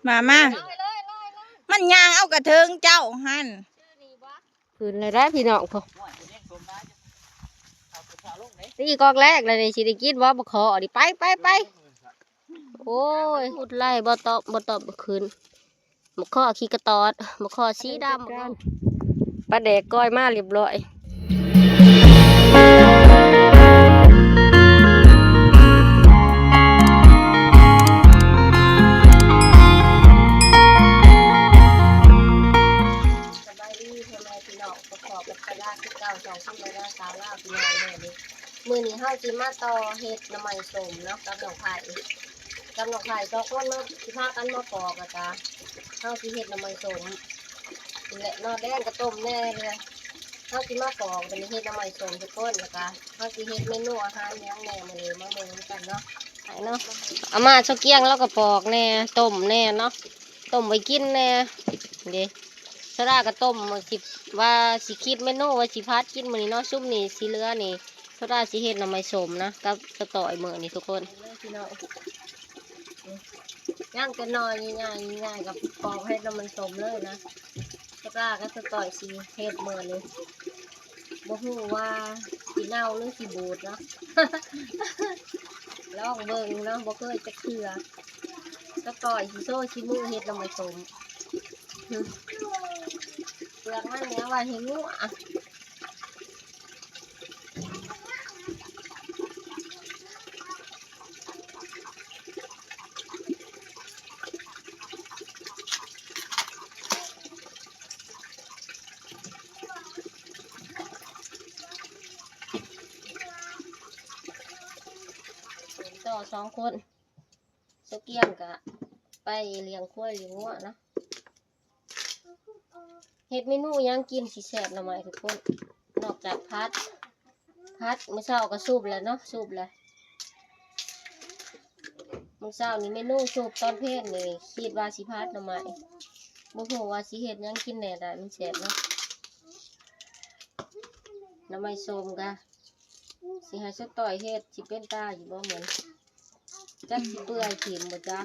ມາ ມາ ມັນຍ່າງເອົາກະເທິງເຈົ້າຫັ້ນ. ຂຶ້ນແລ້ວເດ້ພີ່ນ້ອງ ນີ້ກອກແລກແລ້ວນີ້ ຊິໄດ້ກິນບໍ່ ບໍ່ຂໍນີ້ ໄປ ໄປ ໄປ. ໂອ້ຍ ອຸດໄລ່ ບໍ່ຕອບ ບໍ່ຕອບ ບໍ່ຂຶ້ນ. ໝາກຂໍ້ຂີ້ກະຕອດ ໝາກຂໍ້ສີດຳ ປາແດກກ້ອຍມາລຽບລ້ອຍ. ສະບາຍດີພໍ່ແມ່ພີ່ນ້ອງ ປະກອບກັບສາລາຄືເກົ່າ ສອງຄົນລາວ ສາວລາວ ພີ່ນ້ອງເອີຍ. ມື້ນີ້ເຮົາຊິມາຕໍ່ເຮັດໜໍ່ໄມ້ສົ້ມເນາະ ກັບນ້ອງໄພ ກັບນ້ອງໄພ ສອງຄົນເນາະ ຊິພາກັນມາປອກ ແລ້ວກະເຮົາຊິເຮັດໜໍ່ໄມ້ສົ້ມນີ້ແຫຼະເນາະ. ແລງກະຕົ້ມແດ່ ເຮົາຊິມາປອກ ບາດນີ້ເຮັດໜໍ່ໄມ້ສົ້ມທຸກຄົນ ແລ້ວກະເຮົາຊິເຮັດເມນູອາຫານຫຍັງແດ່ມື້ນີ້ ມາເບິ່ງນຳກັນເນາະ. ເອົາມາ ຊາວກຽງລາວກະປອກແດ່ ຕົ້ມແດ່ເນາະ ຕົ້ມໄວ້ກິນແດ່ເດ້. ສາລາກະຕົ້ມ ຊິວ່າຊິຄິດເມນູວ່າຊິຜັດກິນມື້ນີ້ເນາະ. ຊຸມນີ້ຊິເຫຼືອນີ້ ໂຊດາຊິເຮັດໜໍ່ໄມ້ສົ້ມນະ ກັບສະຕ້ອຍມື້ນີ້ທຸກຄົນ. ເດີພີ່ນ້ອງ ຍ່າງແຕ່ໜໍ່ໃຫຍ່ໆ ໃຫຍ່ໆ ກະປອກເຮັດໜໍ່ໄມ້ສົ້ມເລີຍນະ. ໂຊດາກັບສະຕ້ອຍຊິເຮັດມື້ນີ້ ບໍ່ຮູ້ວ່າຊິເນົ່າຫຼືຊິບູດເນາະ ລອງເບິ່ງເນາະ ບໍ່ເຄີຍຈັກເທື່ອ. ສະຕ້ອຍຊິໂຊຊິມືເຮັດໜໍ່ໄມ້ສົ້ມ. ເປືອກມັນນີ້ເອົາໄວ້ໃຫ້ງົວ. ຕໍ່ສອງຄົນ ສາວກຽງກະໄປລ້ຽງຄວາຍລ້ຽງງົວເນາະ. ເຮັດເມນູຫຍັງກິນຊິແຊບໜໍ່ໄມ້ທຸກຄົນ ນອກຈາກຜັດ ຜັດ ມື້ເຊົ້າກະຊຸບແລ້ວເນາະ ຊຸບແລ້ວ. ມື້ເຊົ້ານີ້ເມນູຊຸບ ຕອນເພນນີ້ຄິດວ່າຊິຜັດໜໍ່ໄມ້ ບໍ່ຮູ້ວ່າຊິເຮັດຫຍັງກິນແດ່ ໄດ້ມັນແຊບເນາະ. ໜໍ່ໄມ້ສົ້ມກະຊິໃຫ້ສາວຕ້ອຍເຮັດ ຊິເປັນຕາຢູ່ບໍ່ມື້ນີ້ ຈັກຊິເປື່ອຍຖິ້ມບໍ່ຈັກ.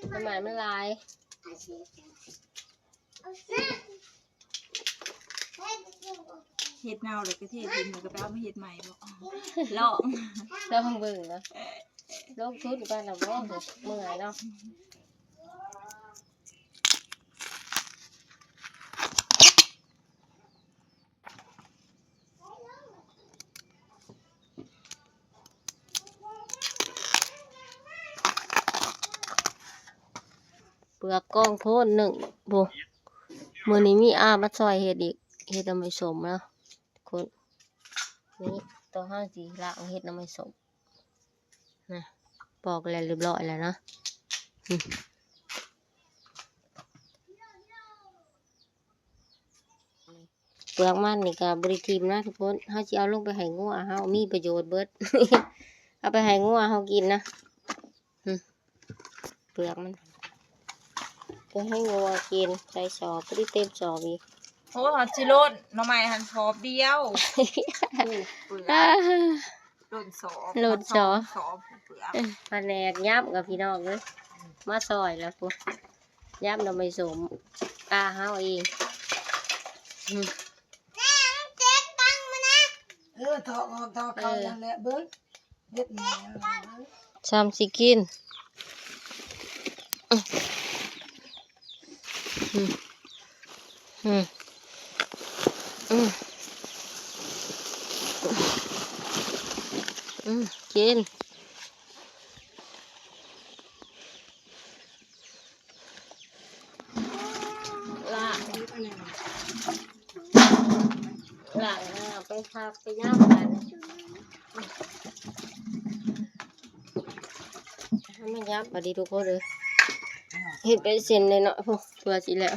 ໜໍ່ໄມ້ມັນຫຼາຍ ເຮັດເນົ່າແລ້ວກະເທຖິ້ມ ແລ້ວກະໄປເອົາມາເຮັດໃໝ່ບໍ ລອງ ລອງເບິ່ງເນາະ. ລົງທຶນປານນັ້ນບໍ່ ເມື່ອຍເນາະ. ເປືອກກອງໂພນໜຶ່ງ ໂອ້ ມື້ນີ້ມີອາມາຊ່ອຍເຮັດອີກ ເຮັດໜໍ່ໄມ້ສົ້ມເນາະ ຄົນ ນີ້ ຕໍ່ເຮົາຊິລ້າງເຮັດໜໍ່ໄມ້ສົ້ມນະ ປອກແລ້ວລຽບລ້ອຍແລ້ວເນາະ. ເປືອກມັນນີ້ກະບໍ່ໄດ້ຖິ້ມນະທຸກຄົນ ເຮົາຊິເອົາລົງໄປໃຫ້ງົວເຮົາ ມີປະໂຫຍດເບິດ ເອົາໄປໃຫ້ງົວເຮົາກິນນະ. ເປືອກມັນ ໄປໃຫ້ງົວກິນ ໃສ່ສອບ ພໍດີເຕັມສອບອີກ. ໂອ້ ເຮົາຊິລົ້ນ ໜໍ່ໄມ້ຫັ້ນສອບດຽວ ເປືອກ ລົ້ນສອບ ລົ້ນສອບ ສອບເປືອກ. ພະແນກຫຍ້ຳກະພີ່ນ້ອງເອີຍ ມາຊ່ອຍແລ້ວພຸ້ນ ຫຍ້ຳໜໍ່ໄມ້ສົ້ມ ຕາເຮົາເອງ. ເອີ ຖອກອອກ ຖອກເຂົ້າ ເອີ ນັ້ນແຫຼະ ເບິ່ງ ເຮັດແນວ ຊ່ຳຊິກິນ. ກິນ. ລ້າງ ລ້າງ ເອົາໄປພັກໄປຍາມກັນ ໃຫ້ມັນຍາມ ບາດນີ້ທຸກຄົນເອີຍ ເຮັດເປັນເສັ້ນເລີຍເນາະ ເພື່ອຊິແລ້ວ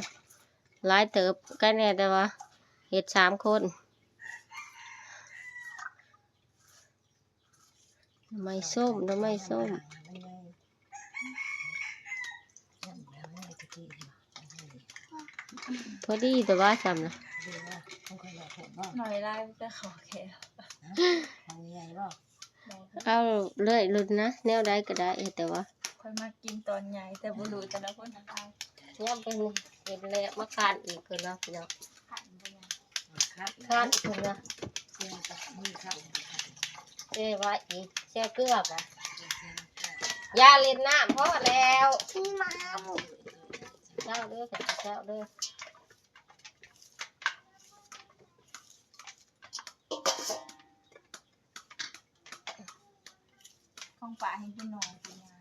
ຫຼາຍເຕີບ ໃກ້ແນ່ ແຕ່ວ່າເຮັດສາມຄົນ. ໜໍ່ໄມ້ສົ້ມ ໜໍ່ໄມ້ສົ້ມ ພໍດີແຕ່ວ່າຊ່ຳນະ ໜ້ອຍຫຼາຍແຕ່ຂໍແຄ່ ຂອງໃຫຍ່ບໍ່? ເອົາເລີຍລຸ້ນນະ ແນວໃດກໍໄດ້ ແຕ່ວ່າ ຂ້ອຍມັກກິນຕອນໃຫຍ່ ແຕ່ບໍ່ຮູ້ແຕ່ລະຄົນນະ ຍາມເພິ່ນເຮັດແລ້ວມາຄັ້ນອີກເພິ່ນວ່າ ພີ່ນ້ອງ ຄັ້ນບໍ່ຍັງ ຄັ້ນ ຄັ້ນເພິ່ນວ່າ ເອີ ວ່າອີກ ແຊ່ເກືອບອະ ຢ່າຫຼິ້ນນ້ຳ ພໍແລ້ວ ເຈົ້າເດີ ເຈົ້າເດີ. ຂອງປ້າເຫັນເປັນໜໍ່ເປັນຫຍັງ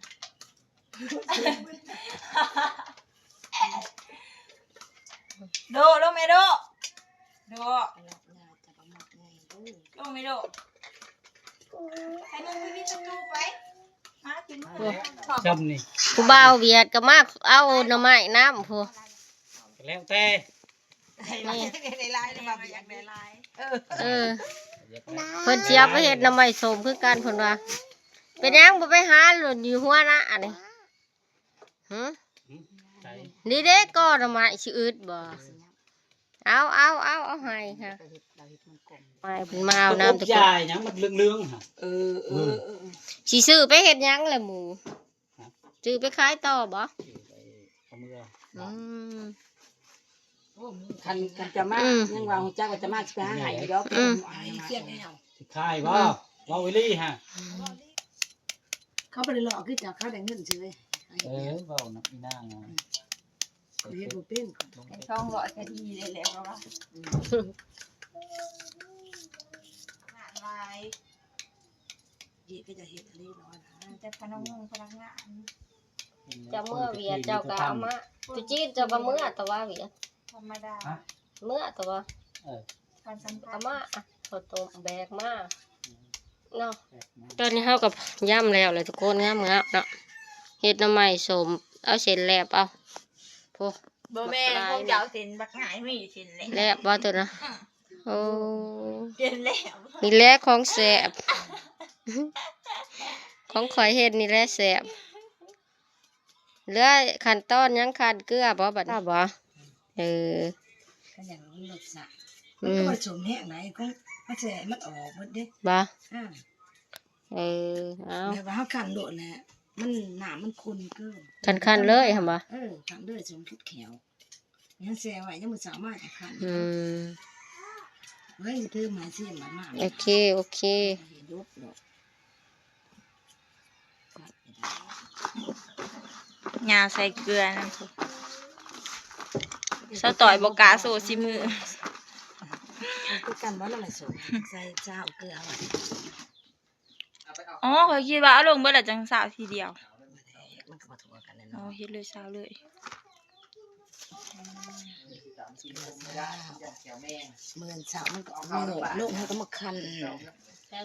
ໂດ ລົງແມ່ໂດ ໂດ ລົງແມ່ໂດ ໃຫ້ເບິ່ງມີສັດຕູໄປ ມາກິນ ໂອ້ ຊ່ຳນີ້ ຜູ້ບ່າວຫວຽດກໍມາເອົາໜໍ່ໄມ້ນຳພຸ້ນ ແລ້ວແຕ່ ນີ້ ໄດ້ຫຼາຍ ໄດ້ຫຼາຍ ເອີ ເອີ ເພິ່ນຊິເອົາໄປເຮັດໜໍ່ໄມ້ສົ້ມຄືກັນເພິ່ນວ່າ ເປັນຫຍັງບໍ່ໄປຫາຢູ່ຫົວນາອັນນີ້ ຫື ໃສ ນີ້ເດ້ກໍໜໍ່ໄມ້ຊິອຶດບໍ່ ເອົາ ເອົາ ເອົາ ເອົາໃຫ້ຫາ ໃຫ້ເພິ່ນມາເອົານຳ ຢາຫຍັງມັນເຫຼືອງໆຫະ ເອີ ເອີ ເອີ ຊິຊື້ໄປເຮັດຫຍັງລະໝູ ຮະ ຊື້ໄປຂາຍຕໍ່ບໍ່ ຊື້ໄປເອົາເມືອ ອືມ ໂອ້ ຄັນ ຄັນຈະມາ ອືມ ຍັງວ່າຮູ້ຈັກວ່າຈະມາ ຊິໄປຫາໃຫ້ດອກ ອືມ ໃຫ້ເສຍແລ້ວ ຊິຂາຍບໍ່ ອືມ ເວົ້າອີ່ຫຼີຫະ ເຂົາບໍ່ໄດ້ຫຼອກຄືເຈົ້າ ເຂົາໄດ້ເງິນເສີຍ ເອີ ເວົ້ານຳອີນາງ ອືມ ເຮັດບໍ່ເປັນ ສອງຮ້ອຍກະດີແລ້ວວ່າ ອືມ ງານຫຼາຍ ເຮັດກໍຈະເຮັດອັນນີ້ເນາະ ແຕ່ພະນັກງານ ພະນັກງານ ເຈົ້າເມືອຫວຽດເຈົ້າກໍເອົາມາ ຕຸຈີນເຈົ້າກໍເມືອແຕ່ວ່າຫວຽດ ທຳມະດາ ຮະ ເມືອແຕ່ວ່າ ເອີ ຄວາມສຳພັນ ເອົາມາ ເອົາໂຕແບກມາ ເນາະ ແບກມາ ຕອນນີ້ເຮົາກໍຢຳແລ້ວແຫຼະທຸກຄົນ ງາມໆເນາະ ເຮັດໜໍ່ໄມ້ສົ້ມ ເອົາເສັ້ນແລບເອົາ ໂອ້ ບໍ່ແມ່ນ ຂອງເຈົ້າເສັ້ນບັກຫງາຍ ມີເສັ້ນແລບ ແລບບໍ່ໂຕນະ ອືມ ໂອ້ ເສັ້ນແລບ ນີ້ແຫຼະຂອງແຊບ ຂອງຂ້ອຍເຮັດນີ້ແຫຼະແຊບ ເຫຼືອຂັ້ນຕອນຫຍັງ ຄັ້ນເກືອບໍ່ບັດນີ້ ບໍ່ ເອີ ມັນຫຍັງ ມັນລົດຊາດ ອືມ ມັນກໍບໍ່ໄດ້ສົ້ມແຮງໃດ ຂອງມັນຊິໃຫ້ມັນອອກເບິດເດ້ ບໍ່ ອືມ ເອີ ເອົາ ແບບວ່າເຮົາຄັ້ນໂລດແຫຼະ ມັນ ນ້ຳມັນຂຸ່ນເກີນ ຄັ້ນໆເລີຍຫັ້ນບໍ່ ເອີ ຄັ້ນເລີຍ ສົ້ມຄິດແຂວ ຍັງແຊ່ໄວ້ ຍັງມື້ເຊົ້າມາຈະຄັ້ນ ອືມ ເຮີ້ຍ ຖືມາຊິມາ ໂອເຄ ໂອເຄ ເຮັດດົກດອກ ຫຍ້າໃສ່ເກືອນຳ ສາວຕ້ອຍບໍ່ກ້າໂຊສີມື ຄືກັນບໍ່ນຳໃຫ້ໂຊ ໃສ່ຊາວເກືອໄວ້ ອໍ ຂ້ອຍຄິດວ່າເອົາລົງເບິດແລ້ວຈັ່ງຊາວທີດຽວ ມັນກໍບໍ່ທົ່ວກັນແຫຼະ ອໍ ເນາະ ເຮັດເລີຍຊາວເລີຍ ມື້ເຊົ້າມັນກໍເອົາລົງ ເຮົາກໍມາຄັ້ນ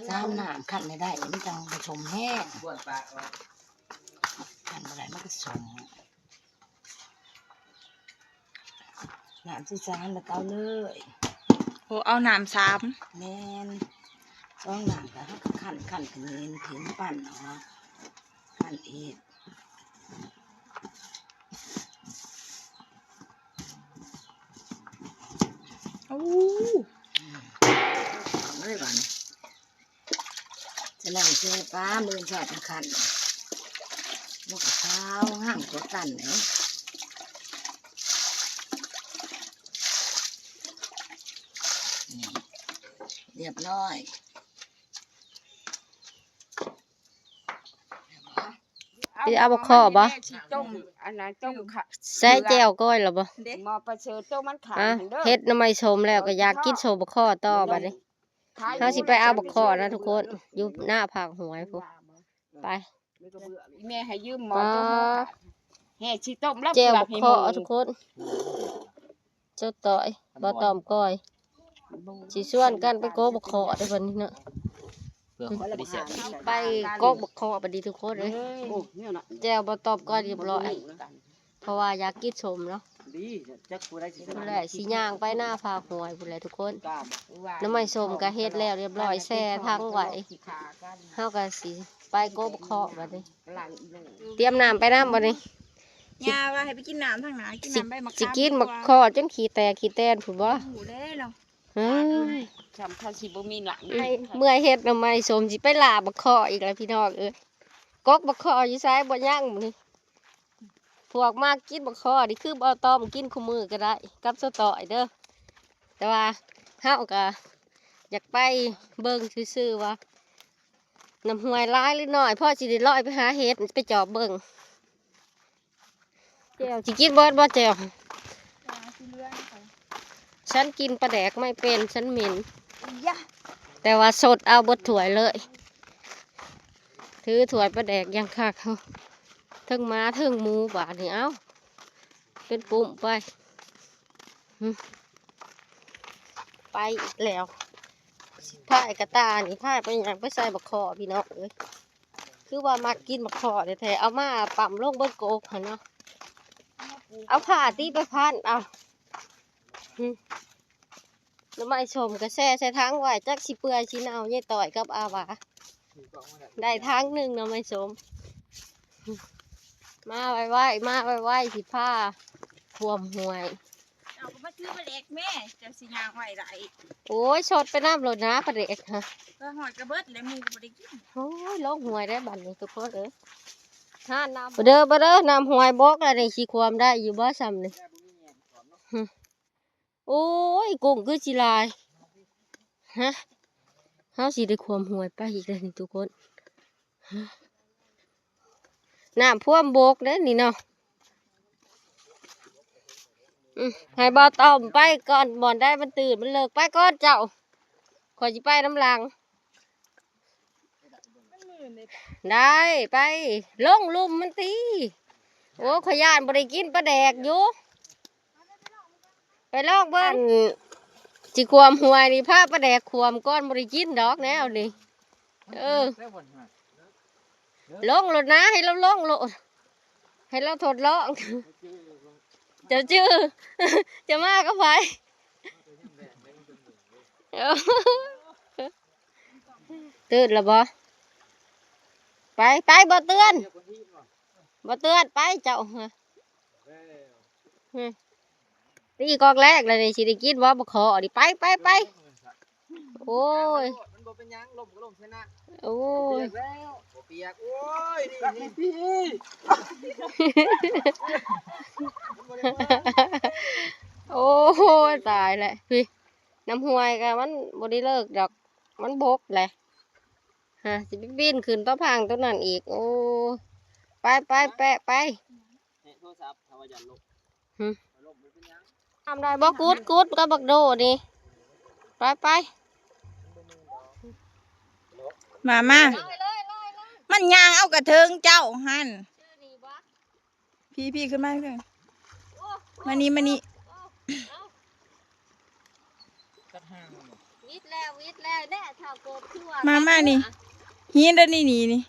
ສາມນ້ຳ ຄັ້ນໃຫ້ໄດ້ ມັນຈັ່ງບໍ່ສົ້ມແຮງ ຄັ້ນບໍ່ໄດ້ມັນກໍສົ້ມ ນ້ຳທີສາມແລ້ວກໍເອົາເລີຍ ໂອ້ ເອົານ້ຳສາມ ແມ່ນ ສອງນ້ຳກໍເຮົາກໍຄັ້ນ ຄັ້ນເປັນ ເປັນປັ່ນເອົາ ຄັ້ນອີກ ໂອ້ ເອົາເລີຍບາດນີ້ ຈະລ້າງເສຍປາ ມື້ເຊົ້າຈະຄັ້ນ ມັນກໍຂາວງາມກວ່າກັນເດ້ ນີ້ ຮຽບຮ້ອຍ ຊິເອົາບັກເຄາະບໍ່? ຕົ້ມ ອັນນັ້ນຕົ້ມຂະ ໃສ່ແຈ່ວກ້ອຍລະບໍ່? ໝໍ້ປະເສີດໂຕມັນຂາດ ອ່ະ ຫັ້ນເດີ ເຮັດໜໍ່ໄມ້ສົ້ມແລ້ວກໍຢາກກິນສົ້ມບັກເຄາະຕໍ່ບັດນີ້ ເຮົາຊິໄປເອົາບັກເຄາະນະທຸກຄົນ ຢູ່ໜ້າພາກຫ້ວຍພຸ້ນ ໄປ ອີແມ່ໃຫ້ຢືມໝໍ້ໂຕເຮົາ ແຫ່ຊິຕົ້ມລຳ ແຈ່ວບັກເຄາະທຸກຄົນ ເຈົ້າຕ້ອຍ ບໍ່ຕ້ອມກ້ອຍ ຊິຊວນກັນໄປໂກະບັກເຄາະເດີ້ບັດນີ້ເນາະ ໄປໂກະບັກເຄາະບັດນີ້ທຸກຄົນເອີຍ ແຈ່ວບໍ່ຕ້ອມກ້ອຍຮຽບຮ້ອຍ ເພາະວ່າຢາກກິນສົ້ມເນາະ ພຸ້ນແຫຼະ ຊິຍ່າງໄປໜ້າພາກຫ້ວຍພຸ້ນແຫຼະທຸກຄົນ ໜໍ່ໄມ້ສົ້ມກໍເຮັດແລ້ວຮຽບຮ້ອຍ ແຊ່ຖັງໄວ້ ເຮົາກໍຊິໄປໂກະບັກເຄາະບັດນີ້ ຕຽມນ້ຳໄປນຳບັດນີ້ ຍ່າວ່າໃຫ້ໄປກິນນ້ຳທາງໜ້າ ກິນນ້ຳໃບໝາກຂາມ ຊິກິນບັກເຄາະຈົນຂີ້ແຕກຂີ້ແຕນພຸ້ນບໍ່? ຮູ້ແລ້ວເນາະ ເອີຍ ຈຳເຂົາຊິບໍ່ມີຫຼານ ເມື່ອຍເຮັດໜໍ່ໄມ້ສົ້ມ ຊິໄປລ່າບັກຄໍ່ອີກແລ້ວພີ່ນ້ອງເອີຍ. ກົກບັກຄໍ່ຢູ່ໃສ? ບໍ່ຍັງນີ້. ພວກມາກິນບັກຄໍ່ນີ້ຄືບໍ່ຕ້ອມກິນຄູ່ມື້ກໍໄດ້ ກັບສະຕອຍເດີ. ແຕ່ວ່າເຮົາກໍຢາກໄປເບິ່ງຊື່ໆວ່ານ້ຳຫ້ວຍຫຼາຍຫຼືໜ້ອຍ ພໍຊິໄດ້ລອຍໄປຫາເຫັດ ໄປຈອບເບິ່ງ. ແຈ່ວ ຊິກິນເບິດບໍ່ແຈ່ວ? ອ່າ ຊິເຫຼືອໃຫ້ຂ້ອຍ ສັນກິນປາແດກໄມ່ເປັນ ສັນເໝັນ. ຢາ ແຕ່ວ່າສົດເອົາເບິດຖ້ວຍເລີຍ ຖືຖ້ວຍປາແດກຢ່າງຄັກ. ເທິງໝາເທິງໝູບາດນີ້ ເອົ້າ ເປັນປຸ້ມໄປ. ຫຶ ໄປອີກແລ້ວ ພາຍກະຕ່ານີ້ ພາຍໄປຫຍັງ? ໄປໃສ່ບັກຄໍ່ ພີ່ນ້ອງເອີຍ. ຄືວ່າມັກກິນບັກຄໍ່ແທ້ໆ ເອົາມາປ້ຳລົງເບິດກົກຫັ້ນເນາະ. ເອົາຜ້າຕິໄປພັນເອົາ. ຫຶ ໜໍ່ໄມ້ສົ້ມກໍແຊ່ໃສ່ຖັງໄວ້ ຈັກຊິເປື່ອຍຊິເນົ່າ. ຍາຍຕ້ອຍກັບອາຫວາ ໄດ້ຖັງໜຶ່ງໜໍ່ໄມ້ສົ້ມ. ມາໄວໆ ມາໄວໆ ຊິພາຂ້ວມຫ້ວຍ. ເຈົ້າກໍມາຖືປາແດກແມ້ ເຈົ້າຊິຍ່າງໄວຫຼາຍ. ໂອ້ຍ ສົດໄປນຳໂລດນາປາແດກຫະ. ເອີ ຮອດກະເບິດແລ້ວ ໝູກໍບໍ່ໄດ້ກິນ. ໂອ້ຍ ລົງຫ້ວຍໄດ້ບັດນີ້ທຸກຄົນເອີຍ. ຫານ້ຳ ມາເດີ ມາເດີ ນ້ຳຫ້ວຍບົກແລ້ວນີ້ ຊິຂວມໄດ້ຢູ່ບໍ່ຊ່ຳນີ້? ຫຶ ໂອ້ຍ ກຸ້ງຄືຊິຫຼາຍ. ຮະ ເຮົາຊິໄດ້ຂ້ວມຫ້ວຍໄປອີກແລ້ວນີ້ທຸກຄົນ. ຮະ ນ້ຳຖ້ວມບົກເດ້ນີ້ເນາະ. ອືມ ໃຫ້ບ່າວຕ້ອມໄປກ່ອນ ບ່ອນໃດມັນຕື້ນມັນເລິກ ໄປກ່ອນເຈົ້າ ຂ້ອຍຊິໄປນຳຫຼັງ. ໄດ້ ໄປລົງລຸ່ມມັນຕິ. ໂອ້ ຂ້ອຍຢ້ານບໍ່ໄດ້ກິນປາແດກຢູ່. ໄປລອງເບິ່ງ ຊິຂວາມຫ້ວຍນີ້ ພາປາແດກຂວາມກ່ອນ ບໍ່ໄດ້ກິນດອກແນວນີ້. ເອີ ລົງໂລດນາ ໃຫ້ລາວລົງໂລດ ໃຫ້ລາວທົດລອງ. ເຈົ້າຈື່ ເຈົ້າມາກັບໃຜ? ຕື່ນແລ້ວບໍ່? ໄປ ໄປ ບໍ່ເຕືອນ ບໍ່ເຕືອນ ໄປເຈົ້າ. ຫຶ ຕີກອກແລກແລ້ວນີ້ ຊິໄດ້ກິນບໍ່ ບໍ່ຂໍນີ້. ໄປ ໄປ ໄປ. ໂອ້ຍ ມັນບໍ່ເປັນຫຍັງ ລົ້ມກໍລົ້ມຊະນະ. ໂອ້ຍ ບໍ່ປຽກແລ້ວ ບໍ່ປຽກ. ໂອ້ຍ ນີ້ ນີ້ ນີ້ ໂອ້ຍ ຕາຍແລ້ວ. ພີ່ ນ້ຳຫ້ວຍກໍມັນບໍ່ໄດ້ເລີກດອກ ມັນບົກແຫຼະ. ຮະ ຊິໄປປີນຂຶ້ນຕາພັງຕົວນັ້ນອີກ. ໂອ້ ໄປ ໄປ ແປະ ໄປ. ແຕະໂທລະສັບ ຖ້າວ່າຢ້ານລົ້ມ. ຫຶ ລົ້ມບໍ່ເປັນຫຍັງ. ທຳໄດ້ບໍ່? ກຸດ ກຸດກັບບັກໂດນີ້. ໄປ ໄປ ມາ ມາ. ມັນຍ່າງເອົາກະເທີງເຈົ້າຫັ້ນ. ພີ້ ພີ້ ຂຶ້ນມາເທິງ. ມານີ້ ມານີ້. ວິດແລ້ວ ວິດແລ້ວ ແນ່ ຖ້າໂກບຄືວ່າ ມາ ມານີ້. ຫີນເດ້ນີ້ ນີ້ ນີ້.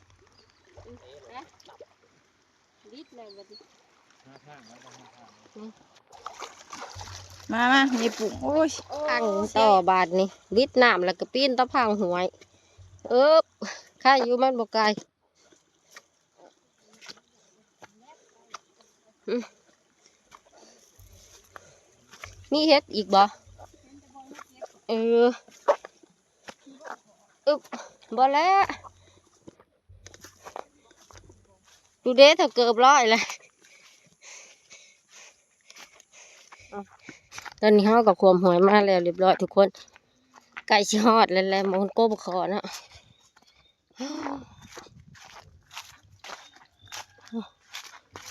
ວິດແລ້ວບັດນີ້. ມາ ມາ ນີ້ປຸ້ມ. ໂອ້ຍ ໂອ້ຍ ພັງຕໍ່ບາດນີ້ ວິດນ້ຳແລ້ວກໍປີນຕາພັງຫ້ວຍ. ເອີບ ໄຄຢູ່ ມັນບໍ່ໄກ. ອືມ ມີເຫັດອີກບໍ່? ເອີ ອຶບ ບໍ່ແລ້ວ. ດູເດ້ ເທົ່າເກີບຮ້ອຍແລ້ວ. ຕອນນີ້ເຮົາກໍຂວມຫ້ວຍມາແລ້ວຮຽບຮ້ອຍທຸກຄົນ ໃກ້ຊິຮອດແລ້ວແຫຼະ ໝ່ອງກົບຂໍເນາະ.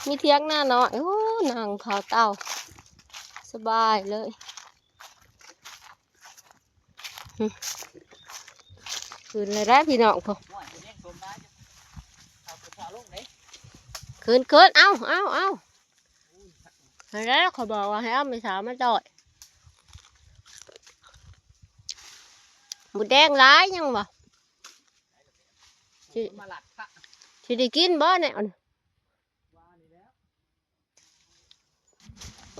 ມີຖຽງນານ້ອຍ ໂອ້ ນັ່ງເຜົາເຕົາສະບາຍເລີຍ. ຂຶ້ນແລ້ວເດີພີ່ນ້ອງ ຂຶ້ນ ຂຶ້ນ ເອົາ ເອົາ ເອົາ. ຫັ້ນແຫຼະ ຂ້ອຍບອກວ່າໃຫ້ເອົາແມ່ສາວມາຕ້ອຍ. ໝູແດງຫຼາຍຍັງບໍ່? ຊິ ຊິໄດ້ກິນບໍ່ແນວນີ້?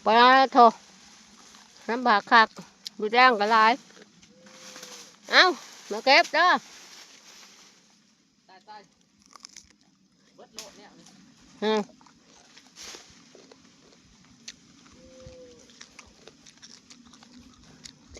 ປາໂທ້ ລຳບາກຄັກ ໝູແດງກໍຫຼາຍ. ເອົ້າ ມາເກັບເດີ. ຕາຍ ຕາຍ ເບິດໂລດແລ້ວນີ້. ຮະ ເທ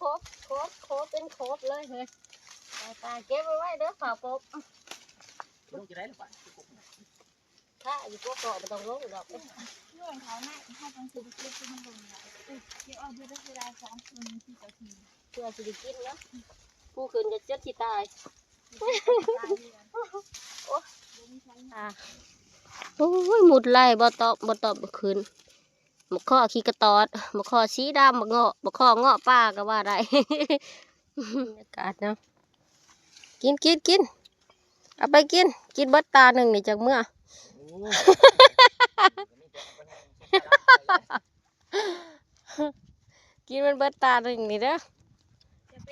ຄົບ ຄົບ ຄົບເປັນຄົບເລີຍເຮີ້ຍ. ຕາຍໆ ເກັບໄວ້ໄວ້ເດີຜ້າປົກ. ລົງຈະໄດ້ລະບາດ ຖ້າຢູ່ພວກເກາະບໍ່ຕ້ອງລົງດອກ. ເລື່ອງເຂົານະ ເຮົາຕ້ອງຊື້ໄປເກັບໃຫ້ມັນລົງນະ. ເກັບເອົາເບິດເວລາສອງຄືນທີ່ເຈົ້າທີ່ ເພື່ອຊິໄດ້ກິນເນາະ. ຜູ້ຂຶ້ນກໍຈົນຊິຕາຍ. ໂອ້ຍ ມຸດໄລ່ບໍ່ຕອບ ບໍ່ຕອບບໍ່ຂຶ້ນ. ບັກຄໍ່ຂີ້ກະຕອດ ບັກຄໍ່ສີດຳ ບັກເງາະ ບັກຄໍ່ເງາະປ່າກໍວ່າໄດ້. ບັນຍາກາດເນາະ. ກິນ ກິນ ກິນ ເອົາໄປກິນ ກິນເບິດຕາໜຶ່ງນີ້ຈັ່ງເມືອ. ກິນມັນເບິດຕາໜຶ່ງນີ້ເດີ.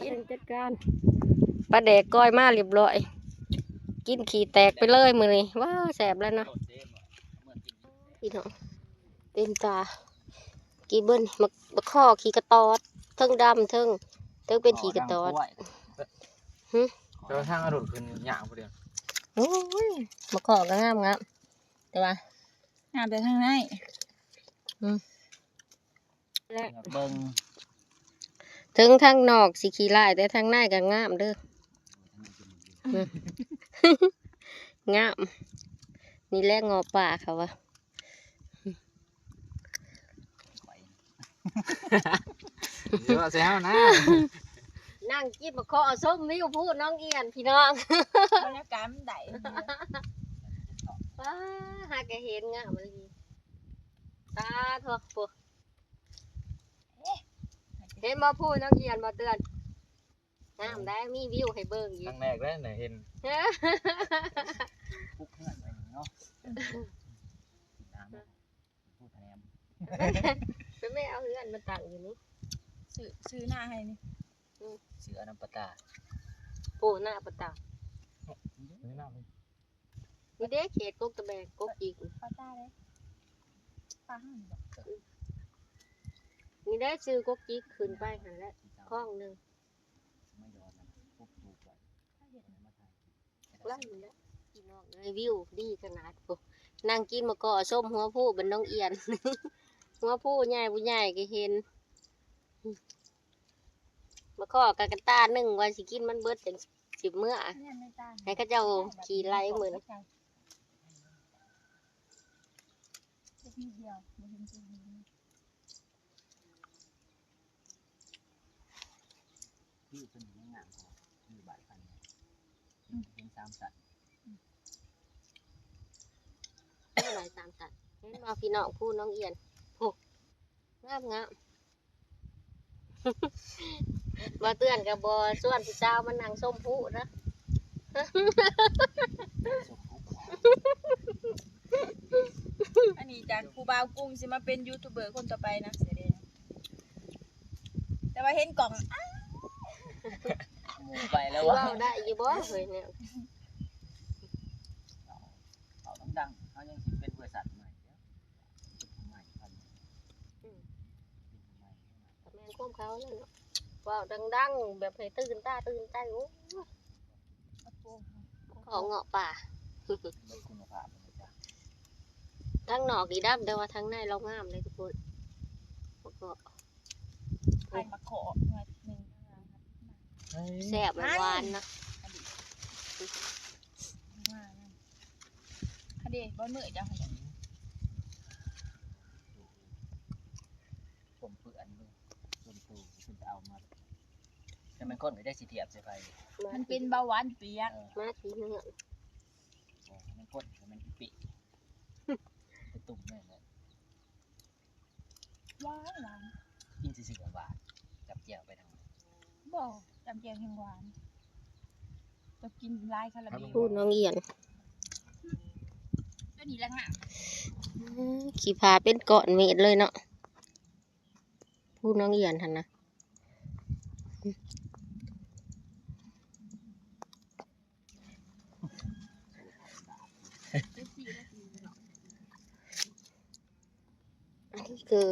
ກິນ ຈັດການ. ປາແດກກ້ອຍມາຮຽບຮ້ອຍ ກິນຂີ້ແຕກໄປເລີຍມື້ນີ້. ວ້າ ແຊບແລ້ວເນາະ ພີ່ນ້ອງ. ເຕັມຕາ ກິນເບິ່ງ ບັກ ບັກຄໍ່ຂີ້ກະຕອດ ເທິງດຳ ເທິງ ເທິງເປັນຂີ້ກະຕອດ. ຫຶ? ແຕ່ວ່າທາງອາລຸນຂຶ້ນຍາກຜູ້ດຽວ. ໂອ້ຍ ບັກຄໍ່ກໍງາມໆ ແຕ່ວ່າງາມແຕ່ທາງໃນ. ອືມ ແລະ ເບິ່ງ ເຖິງທາງນອກຊິຂີ້ຮ້າຍ ແຕ່ທາງໃນກໍງາມເດີ. ງາມ ນີ້ແຫຼະເງາະປ່າເຂົາວ່າ. ຊິເວົ້າໃສ່ເຮົານະ. ນັ່ງກິນບັກຄໍ່ຊົມວິວພູໜອງອຽນ ພີ່ນ້ອງ. ບັນຍາກາດມັນໄດ້. ປ້າ ຫາກະເຫັນງາມອີ່ຫຼີ. ສາທຸ ເຫັນບໍ່ພູໜອງອຽນບໍ່ເຕືອນ? ງາມໄດ໋ ມີວິວໃຫ້ເບິ່ງອີກ. ຄັ້ງແລກເດ້ນະເຫັນ. ປຸກເຮືອນໄວ້ນີ້ເນາະ. ເປັນຜູ້ແຖມ ໄປແມ່ເອົາເຮືອນມາຕັ້ງຢູ່ນີ້. ຊື້ ຊື້ໜ້າໃຫ້ນີ້. ອືມ ຊື້ອານຳປະຕາ ໂອ້ ໜ້າປະຕາ. ນີ້ເດ້ເຂດກົກຕະແບກ ກົກຈິກ ປະຕາເດ້ ປາຫັ້ນ. ນີ້ເດ້ ຊື້ກົກຈິກຂຶ້ນໄປຫັ້ນແຫຼະ ຄອງໜຶ່ງ. ໄລ່ແລ້ວ ພີ່ນ້ອງເອີຍ ວິວດີຂະໜາດ. ໂອ້ ນັ່ງກິນໝາກກໍຊົມຫົວພູບ້ານໜອງອຽນ. ຫົວພູໃຫຍ່ບໍ່ໃຫຍ່ກໍເຫັນ. ໝາກກໍກະກະຕ່າໜຶ່ງ ວ່າຊິກິນມັນເບິດຈັ່ງຊິເມືອ ໃຫ້ເຂົາເຈົ້າຂີ່ໄລ່ມື້ນີ້. ທີ່ເພິ່ນຍັງງາມກວ່າທີ່ບ້ານຄັນ ອືມ ເປັນສາມຊັ້ນ ອືມ ຫຼາຍສາມຊັ້ນ. ເຫັນບໍ່ພີ່ນ້ອງ ພູໜອງອຽນ ໂອ້ ງາມໆ. ບໍ່ເຕືອນກໍບໍ່ຊວນຜູ້ສາວມານັ່ງຊົມພູເນາະ. ອັນນີ້ຈາກຜູ້ບ່າວກຸ້ງຊິມາເປັນຢູທູບເບີຄົນຕໍ່ໄປນະ ແຕ່ວ່າເຫັນກ້ອງ ອ້າ ໝູ່ໄປແລ້ວ ຊິເວົ້າໄດ້ຢູ່ບໍ່ເຮີ້ຍ ແນວ ເວົ້າດັງໆ ເຮົາຍັງຊິເປັນເວີຊັນໃໝ່ ອືມ ກໍແມ່ນຄວາມເຂົາແຫຼະເນາະ ເວົ້າດັງໆ ແບບໃຫ້ຕື່ນຕາຕື່ນໃຈ. ໂອ້ຍ ເຂົາເງາະປ່າ ທາງນອກນີ້ດຳ ແຕ່ວ່າທາງໃນລາວງາມເດ້ທຸກຄົນ. ແຊບ ຫວານໆ ເນາະ. ອັນນີ້ບໍ່ເມື່ອຍຈັງ ຜົມເປື້ອນຢູ່ ຈົນໂຕຂຶ້ນເອົາມາ ແຕ່ມັນກົ້ນກໍໄດ້ຊິທຽບໃສ່ໄປ ມັນເປັນເບົາຫວານປຽກ ເອີ ມາຊິເຮືອນ ບໍ່ ມັນກົ້ນກໍແມ່ນອີເປະ. ຫວານໆ ກິນຊື່ໆຫວານໆ ຈັບແຈ່ວໄປນຳ. ບໍ່ ຈຳແຈ່ວແຮງຫວານ ຈະກິນຫຼາຍຄາລາເບວ. ພູນ້ອງອຽນ ຕົວນີ້ລະງາມ. ອືມ ຂີ້ຜາເປັນກ້ອນເມັດເລີຍເນາະ ພູນ້ອງອຽນຫັ້ນນະ. อันนี้คือ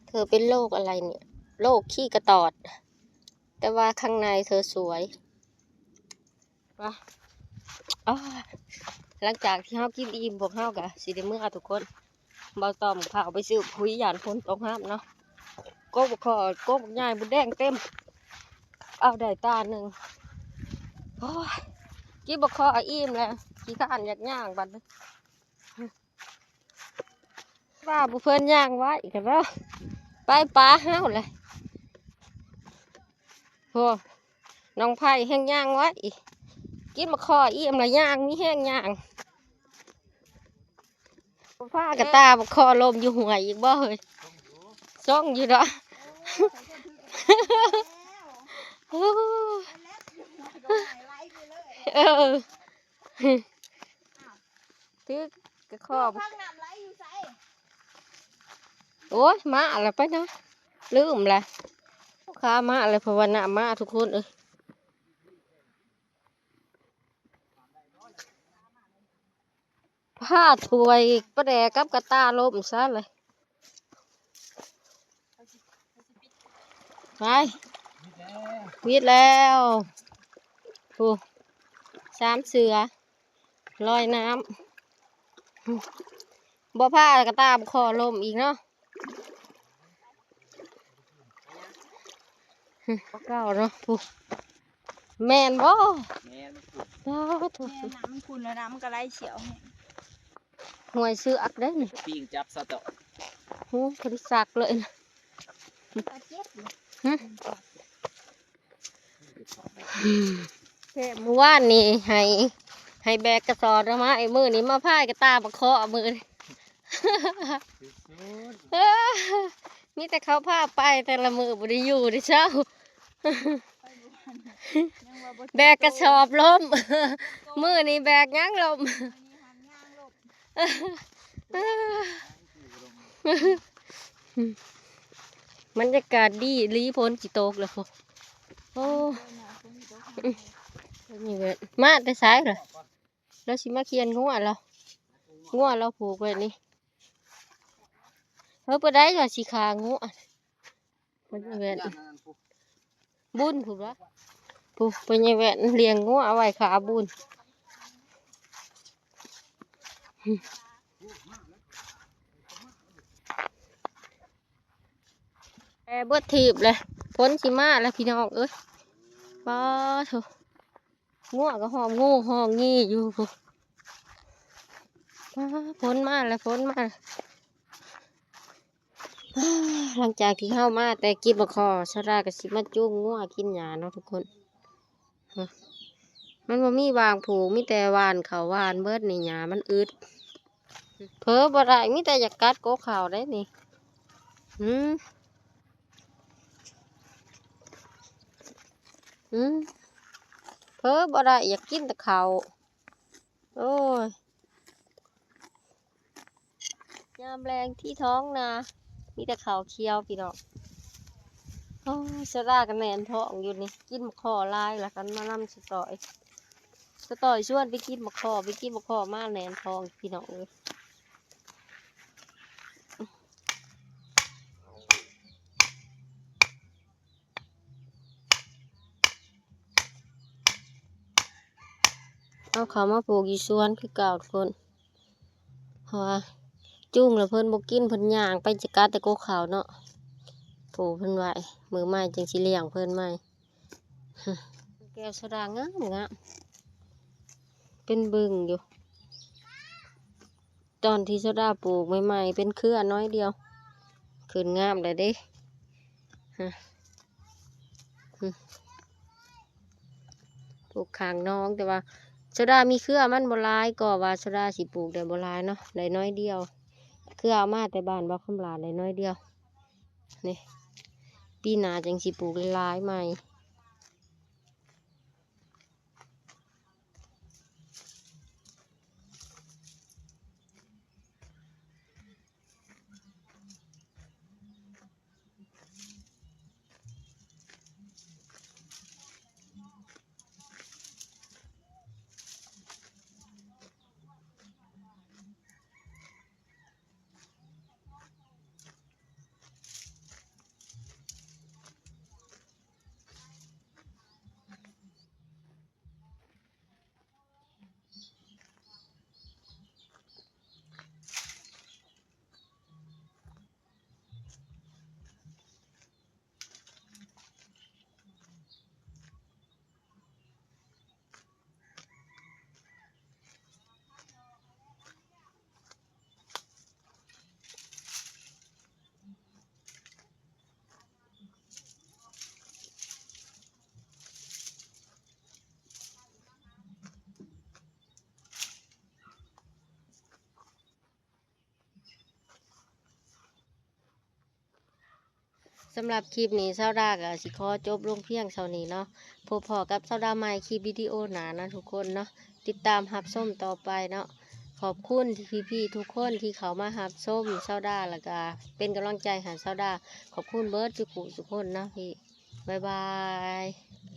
เธอเป็นโรคอะไรเนี่ย โรคขี้กระตอด แต่ว่าข้างในเธอสวย ไป อ้อ หลังจากที่เฮากินอิ่ม พวกเฮาก็สิได้เมือทุกคน บ่าวต้อมพาไปซื้อคุย ย่านฝนตกหามเนาะ กกบักข้อ กกบักใหญ่ มดแดงเต็ม เอาได้ตาหนึ่ง โอ้ย กินบักข้ออิ่มแล้ว ขี้คร้านอยากย่างบัดนี้ ว่าบ่เพิ่นย่างไว้กันแล้ว ไปปาเฮาเลย โห น้องไผ่แฮงย่างไว้ กินบักข้ออิ่มแล้วย่าง มีแฮงย่าง พากระต่าบักข้อล้มอยู่ห้วยอีกบ่เฮ้ย ส่งอยู่ดอก โอ้ เออ ถือกระข้อ โอ้ย มาแล้วไปนะ ลืมแล้ว ขามาแล้ว เพราะว่าน้ำมาทุกคนเอ้ย พาถ้วยปลาแดกกับกระต่าล้มซะเลย ไป วิดแล้ว โอ้ สามเสือ ลอยน้ำ บ่พากระต่าบักข้อล้มอีกเนาะ บ่เก่าเนาะ ผู้ แม่นบ่ แม่น สาธุ แม่น น้ำมันขุ่นแล้ว น้ำมันก็ไหลเชี่ยวแฮง ห้วยเสือกเด้นี่ ปิ้งจับซะเถาะ โอ้ พอดีสักเลยนะ ตาเจ็บเลย หึ มื้อวานนี่ให้ ให้แบกกระสอบมา ไอ้มื้อนี้มาพายกระต่าบักข้อมื้อนี้ เออ มีแต่เขาพาไปแต่ละมื้อ บ่ได้อยู่ได้เช้า แบกกระสอบล้ม มื้อนี้แบกหยังล้ม บรรยากาศดีอีหลี ฝนสิตกแล้วพุ้น โอ้ นี่เว้ย มาแต่ไสล่ะ แล้วสิมาเคี่ยนงัวเหรอ งัวเราผูกไว้นี่ เฮ้ย บ่ได้ว่าสิฆ่างัว เพิ่นแว่น บุญพุ้นวะ พุ้น เพิ่นแว่นเลี้ยงงัวเอาไว้ฆ่าบุญ แต่เบิดทีบเลย ฝนสิมาแล้วพี่น้องเอ้ย ป๊าโธ่ งัวก็ฮ้องงูฮ้องงี้อยู่พุ้น ป๊า ฝนมาแล้ว ฝนมาแล้ว หลังจากที่เฮามาแต่กินบักข้อ สาวดาก็สิมาจูงงัวกินหญ้าเนาะทุกคน มันบ่มีหว่างผูก มีแต่หว่านข้าวหว่านเบิดนี่ หญ้ามันอึด เผลอบ่ได้ มีแต่อยากกัดกกข้าวได้นี่ หืม หืม เผลอบ่ได้ อยากกินแต่ข้าว โอ้ย ยามแลงที่ท้องนา มีแต่ข้าวเขียวพี่น้อง โอ้ย สาวดาก็แน่นท้องอยู่นี่ กินบักข้อหลาย แล้วกันมานำสะต่อย สะต่อยชวนไปกินบักข้อ ไปกินบักข้อมาแน่นท้องพี่น้องเอ้ย เอาเข้ามาปลูกอยู่สวนคือเก่าทุกคน เพราะว่าจูงแล้วเพิ่นบ่กิน เพิ่นย่างไปจะกัดแต่กกข้าวเนาะ ปลูกเพิ่นไว้ มื้อใหม่จั่งสิเลี้ยงเพิ่นใหม่ แก้วสาวดางามงาม เป็นบึงอยู่ ตอนที่สาวดาปลูกใหม่ๆ เป็นเครือน้อยเดียว ขึ้นงามแล้วเด้ ฮะ อืม ปลูกข้างหนอง แต่ว่าสาวดามีเครือมันบ่หลาย ก็ว่าสาวดาสิปลูกได้บ่หลายเนาะ ได้น้อยเดียว ຄືເອົາມາແຕ່ບ້ານບໍ່ຄຳຫຼ້າໄດ້ໜ້ອຍດຽວ. ນີ້ ປີໜ້າຈັ່ງຊິປູກຫຼາຍໆໃໝ່. ສຳລັບຄລິບນີ້ ສາວດາກໍຊິຂໍຈົບລົງພຽງເທົ່ານີ້ເນາະ. ພົບພໍ້ກັບສາວດາໃໝ່ຄລິບວິດີໂອໜ້າເນາະທຸກຄົນເນາະ. ຕິດຕາມຮັບຊົມຕໍ່ໄປເນາະ. ຂອບຄຸນທີ່ພີ່ໆທຸກຄົນທີ່ເຂົ້າມາຮັບຊົມສາວດາ ແລ້ວກໍເປັນກຳລັງໃຈໃຫ້ສາວດາ. ຂອບຄຸນເບິດທຸກຜູ້ທຸກຄົນເນາະພີ່. ບາຍບາຍ.